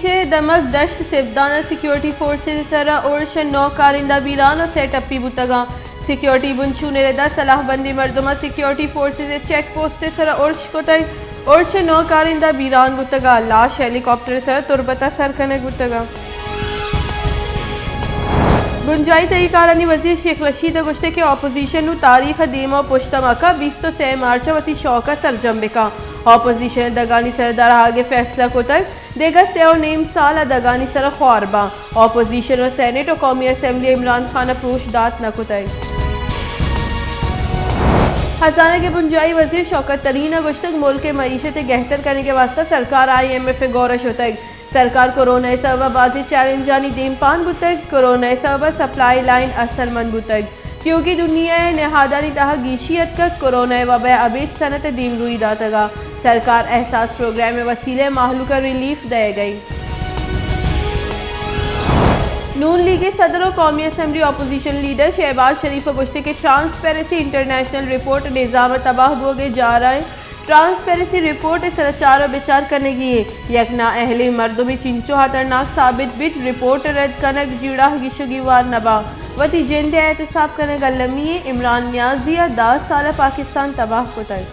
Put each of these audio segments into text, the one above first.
چہ دمگ دشت سبدان ءَ سیکورٹی فورسز ءِ سرا ارش ءَ نو کارندہ بیران ءُ سئے ٹپی بوتگاں۔ سیکورٹی بنچون ءِ ردا سلاہ بندیں مردماں سیکورٹی فورسز ءِ چیک پوسٹ ءِ سرا ارش کتگ۔ ارش ءَ نو کارندہ بیران بوتگاں۔ لاش ہیلی کاپٹر ءِ سرا تربت ءَ سر کنگ بوتگاں۔ بنجاہی طریقہ کارانی وزیر شیخ رشید ءَ گوشتگ کہ اپوزیشن نوں تاریخ ءَ دیم ءَ پشت ءَ مکن، بیست ءُ سئے مارچ ءَ وتی شوق ءَ سرجم بکن۔ اپوزیشن ءِ دگانی سردار آہگ ءِ فیصلہ کتگ۔ دگہ سئے ءُ نیم سال ءَ دگانی سر ءَ خوار باں۔ اپوزیشن ءَ سینیٹ ءُ قومی اسمبلی ءَ عمران خان ءَ پروش دات نہ کتگ۔ خزانگ ءِ بنجاہی وزیر شوکت ترین ءَ گوشتگ، ملک ءِ معیشت ءِ گہتر کنگ ءِ واستہ سرکار آئی ایم ایف ءِ گور ءَ شتگ۔ سرکار کورونا ءِ سبب ءَ بازیں چیلنجانی دیمپان بوتگ۔ کورونا ءِ سبب ءَ سپلائی لائن اثرمند بوتگ۔ تیوگیں دنیا ءِ نہادانی تہا گیشی اتکگ۔ کورونا ءِ وبا ءَ ابید صنعت ءَ دیمروئی داتگ ءُ سرکار احساس پروگرام ءِ وسیلہ ءَ مہلوک ءَ ریلیف دئیگ ءَ انت۔ نون لیگ ءِ صدر ءُ قومی اسمبلی اپوزیشن لیڈر شہباز شریف ءَ گوشتگ کہ ٹرانسپیرنسی انٹرنیشنل رپورٹ نظام ءِ تباہ بوگ ءِ جار ءَ انت۔ ٹرانسپیرنسی رپورٹ ءِ سرا چار ءُ بچار کنگی انت۔ یک نااہلیں مردمے چنچو ہترناک ثابت بیت، رپورٹ ءِ رد کنگ جیڑہ گیشگی وار نہ باں۔ وتی جند ءِ احتساب کنگ المی انت۔ عمران نیازی ءَ دہ سال ءَ پاکستان تباہ کتگ۔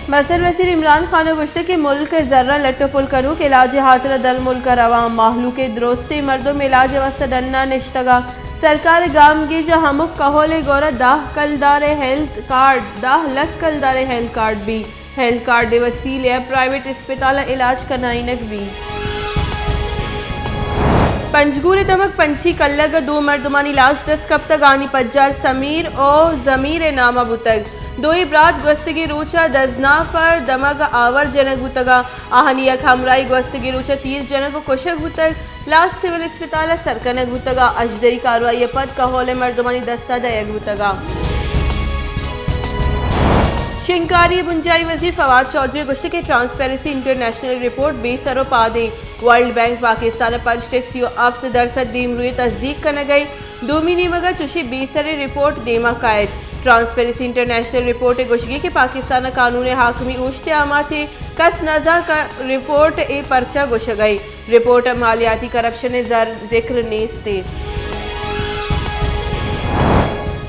مزن وزیر عمران خان ءَ گوشتگ کہ ملک ءِ زراں لٹ ءُ پل کنوک علاج ءِ ہاترا در ملک ءَ رواں۔ مہلوک ءِ درستیں مردم علاج ءِ واستہ ڈن ءَ نشتگ ءُ سرکار ءِ گامگیج ءَ ہمک کہول ءِ گور ءَ دہ کلدار ءِ ہیلتھ کارڈ، دہ لکھ کلدار ءِ ہیلتھ کارڈ بیت۔ ہیلتھ کارڈ ءِ وسیلہ ءَ پرائیویٹ اسپتالاں علاج کنائینگ بیت۔ پنجگور ءِ دمگ پنچی کلگ ءَ دو مردمانی لاش دست کپتگ، آنی پجار سمیر ءُ ضمیر ءِ نام ءَ بوتگ۔ دوئیں برات گوستگیں روچ ءَ دزناپ ءِ دمگ ءَ آور جنگ بوتگ ءُ آہانی یک ہمراہے گوستگیں روچ ءَ تیر جنگ ءُ کشگ بوتگ۔ لاش سول اسپتال ءَ سر کنگ بوتگ ءُ اژدہی کاروائی ءَ پد کہول ءِ مردمانی دست ءَ دئیگ بوتگ ءُ شنگکاری ءِ بنجاہی وزیر فواد چوہدری ءَ گوشتگ کہ ٹرانسپیرنسی انٹرنیشنل ءِ رپورٹ بے سر ءُ پادیں۔ ورلڈ بینک پاکستان ءَ پنچ ٹک سی ءُ ہفت درسد دیمروئی ءِ تصدیق کنگ ءَ انت۔ دومی نیمگ ءَ چوشیں بے سریں رپورٹ دیم ءَ کائیت۔ ٹرانسپیرنسی انٹرنیشنل ءِ رپورٹ ءَ گوشگ ءَ کہ پاکستان ءَ قانون ءِ حاکمی اوشت ءِ آماچ ایں، کس نزانت کہ رپورٹ ءَ اے پرچا گوشگ ءَ انت۔ رپورٹ ءَ مالیاتی کرپشن ءِ زر ذکر نیست ایں۔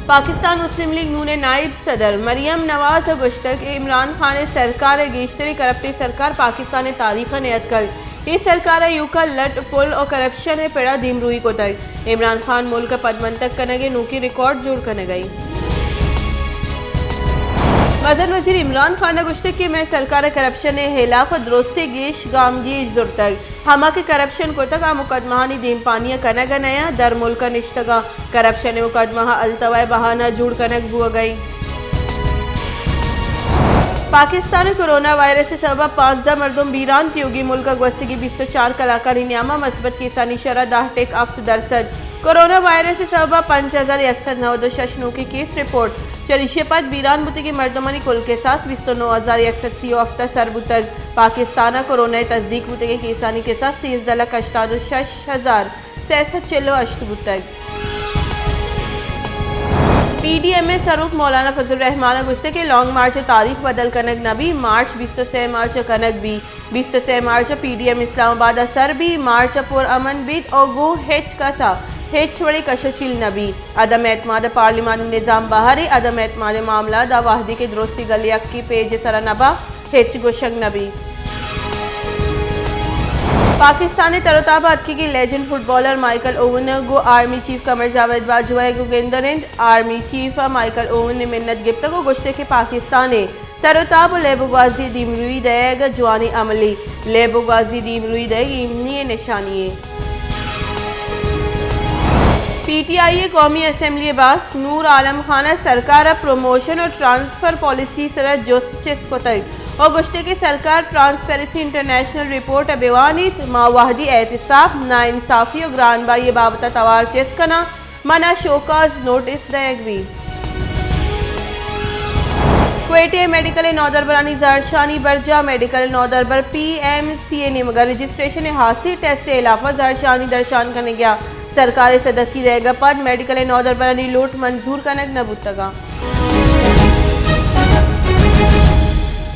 پاکستان مسلم لیگ نون ءِ نائب صدر مریم نواز ءَ گوشتگ کہ عمران خان ءِ سرکار ءِ گیشتریں کرپٹیں سرکار پاکستان ءِ تاریخ ءَ نیاتکگ۔ اے سرکار ءَ ایوکا لٹ پل ءُ کرپشن ءِ پڑ ءَ دیمروئی کتگ۔ عمران خان ملک ءِ پدمنتگ کنگ ءِ نوکیں ریکارڈ جوڑ کنگ ءَ انت۔ مزن وزیر عمران خان ءَ گوشتگ کہ مئے سرکار ءَ کرپشن ءِ ہلاپ ءَ درستیں گیش گامگیج زرتگ۔ ہما کہ کرپشن کتگ، آ مقدمہانی دیمپانی ءَ کنگ ءَ نیاں، در ملک ءَ نشتگاں۔ کرپشن ءِ مقدمہ ءَ التوا ءِ بہانہ جوڑ کنگ بوگ ءَ انت۔ پاکستان ءَ کورونا وائرس ءِ سبب ءَ پانزدہ مردم بیران، تیوگیں ملک ءَ گوستگیں بیست ءُ چار کلاکانی نیام ءَ مثبت کیسانی شرح دہ ٹک ہفت درسد۔ کورونا وائرس ءِ سبب ءَ پنچ ہزار یک سد نود ءُ شش نوکیں کیس رپورٹ۔ چریشی ءَ پد بیران بوتگیں مردمانی کل کساس بیست ءُ نو ہزار یک سد سی ءُ ہفت ءَ سر بوتگ۔ پاکستان ءَ کورونا ءِ تصدیق بوتگیں کیسانی کساس سیزدہ لکھ ہشتاد ءُ شش ہزار سئے سد چل ءُ ہشت بوتگ۔ پی ڈی ایم ءِ سروک مولانا فضل الرحمان ءَ گوشتگ کہ لانگ مارچ ءِ تاریخ بدل کنگ نہ بیت، مارچ بیست ءُ سئے مارچ ءَ کنگ بیت۔ بیست ءُ سئے مارچ ءَ پی ڈی ایم اسلام آباد ءَ سر بیت، مارچ ءَ پر امن بیت ءُ گوں ہچ کس ءَ ہچ وڑیں کش ءُ چیل نہ بیت۔ عدم اعتماد ءَ پارلیمانی نظام بہر ایں، عدم اعتماد ءِ معاملہ داں وہدی کہ درستیں گل یکیں پیج ءِ سرا نہ باں، ہچ گوشگ نہ بیت۔ پاکستان ءِ تر ءُ تاب ءَ اتکگیں لیجنڈ فٹبالر مائیکل اوون ءَ گوں آرمی چیف قمر جاوید باجوہ ءَ گوں گند ءَ نند۔ آرمی چیف ءَ مائیکل اوون ءِ منت گپتگ ءُ گوشتگ کہ پاکستان ءِ تر ءُ تاب ءُ لیب ءُ گوازی ءِ دیمروئی دئیگ جوانیں عملے۔ لیب ءُ گوازی ءِ دیمروئی دئیگ ایمنی ءِ نشانی یے۔ پی ٹی آئی ءِ قومی اسمبلی ءِ باسک نور عالم خان ءَ سرکار ءَ پروموشن ءُ ٹرانسفر پالیسی ءِ سرا جست چست کتگ ءُ گوشتگ کہ سرکار ٹرانسپیرنسی انٹرنیشنل ءِ رپورٹ ءَ بہ وانیت، ما وہدی احتساب، ناانصافی ءُ گرانبہائی ءِ بابت ءَ توار چست کناں، من ءَ شوکاز نوٹس دئیگ بیت۔ کوئٹہ ءِ میڈیکل ءِ نودربرانی زہرشانی برجاہ۔ میڈیکل ءِ نودربر پی ایم سی ءِ نیمگ ءَ رجسٹریشن ءِ ہاسیں ٹیسٹ ءِ ہلاپ ءَ زہرشانی درشان کنگ ءَ انت۔ سرکار ءِ سدکی دئیگ ءَ پد میڈیکل ءِ نودربرانی لوٹ منظور کنگ نہ بوتگ انت۔